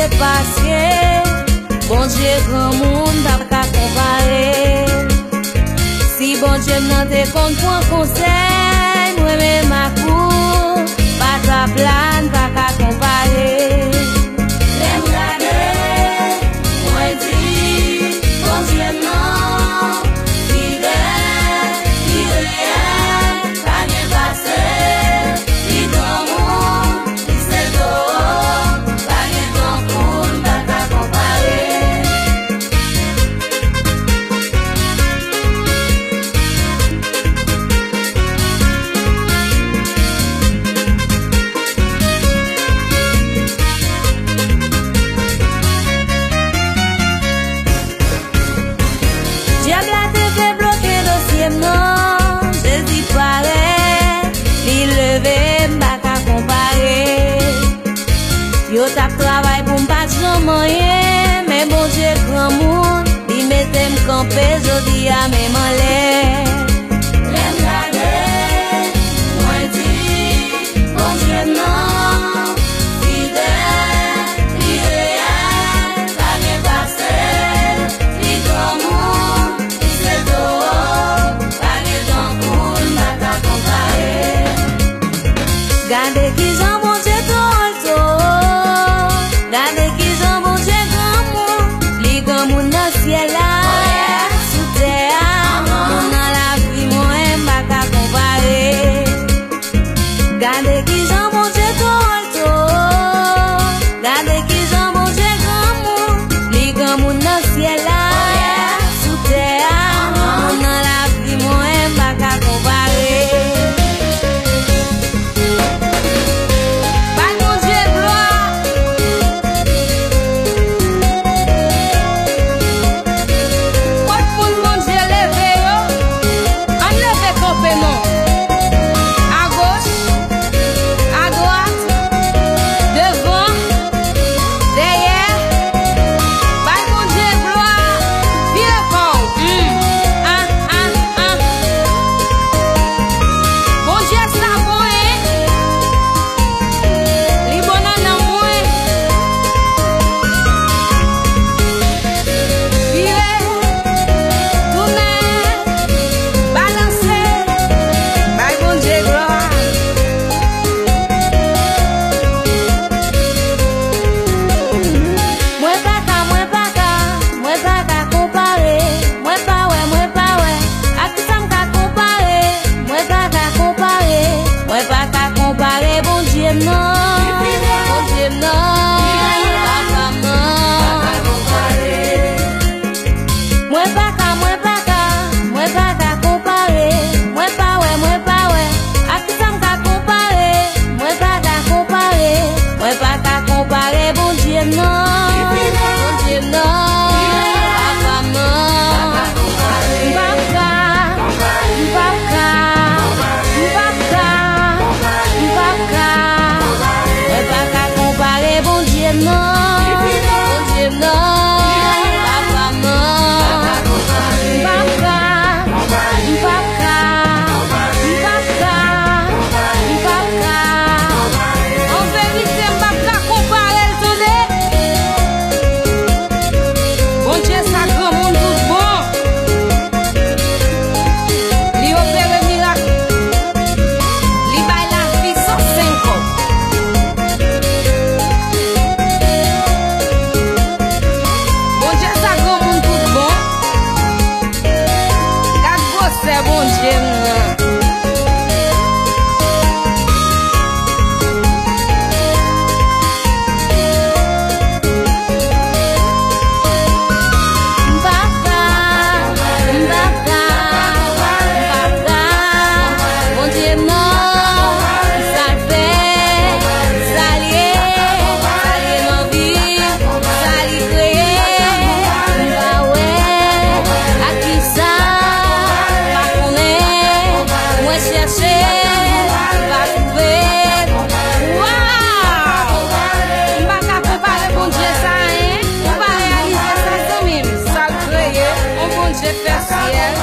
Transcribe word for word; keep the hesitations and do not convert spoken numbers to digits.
Paske Bondye granmoun pa ka konpare. Si Bondye m nan te konn pran konsèy, mwen menm ak ou, pa t ap la n pa ka konpare. Lè m gade, mwen di, Bondye m nan fidèl, li reyèl, pa gen pase, li granmoun, li se towo, pa gen tankou l, m pa ka konpare. Dyab la te vle bloke dosye m nan, Jezi parèt, li leve m pa ka konpare. Yo t ap travay pou m pa t janm anyen, men Bondye granmoun, li mete m kanpe jodi a menm anlè. Lè m gade, mwen di, Bondye m nan fidèl, li reyèl, pa gen pase l, li granmoun, li se towo, pa gen tankou l, m pa ka konpare. Gade kijan Bondye towo l towo, gade kijan Bondye granmoun, li granmoun nan syèl la, sou tè a, moun nan lavi mwen, m pa ka konpare. Gade kijan Bondye towo l towo, gade kijan Bondye granmoun, li granmoun nan syèl la, sou tè a, moun nan lavi mwen, m pa ka konpare. Bay Bondye glwa. Kot moun Bondye leve yo? Ann leve kanpe non. Agoch, adwat, devan, dèyè. Bay Bondye glwa. Vire kò w. Mm. Ah, ah, ah. Bondye sa bon, en. Li bon nan nanm mwen. Vire, tounen, balanse, bay Bondye glwa. Mwen pa ka, mwen pa ka, mwen pa ka konpare. Mwen pa wè, mwen pa wè. Ak kisa m ka konpare? Mwen pa ka konpare. Mwen pa ka konpare Bondye m nan. Bondye m nan. Papa m nan. Mwen pa ka, mwen pa ka, mwen pa ka konpare. Mwen pa wè, mwen pa wè. Ak kisa m ka konpare? Mwen pa ka konpare. Mwen pa ka konpare Bondye m nan. Bondye m nan. Papa m nan. M p ap ka. M p ap ka. M p ap ka. M p ap ka. Mwen pa ka konpare Bondye m nan. Bondye m nan. Papa m nan. M p ap ka. M p ap ka. M p ap ka. M p ap ka. An verite, m p ap ka konpare l, tande. Bondye sa granmoun tout bon. Li opere mirak. Li bay lavi san senk kòb. Bondye sa granmoun tout bon. Gad gwosè Bondye m nan. M p ap ka, m p ap ka, m p ap ka. Bondye m nan, sa l fè, sa l ye, sa l ye nan vi m, sa li kreye, m pa wè, ak kisa, m pa konnen, mwen chèche, m pa twouve. Waw! M pa ka konpare Bondye sa, en. Ou pa reyalize sa, zanmi m. Sa l kreye, yon Bondye fè syèl.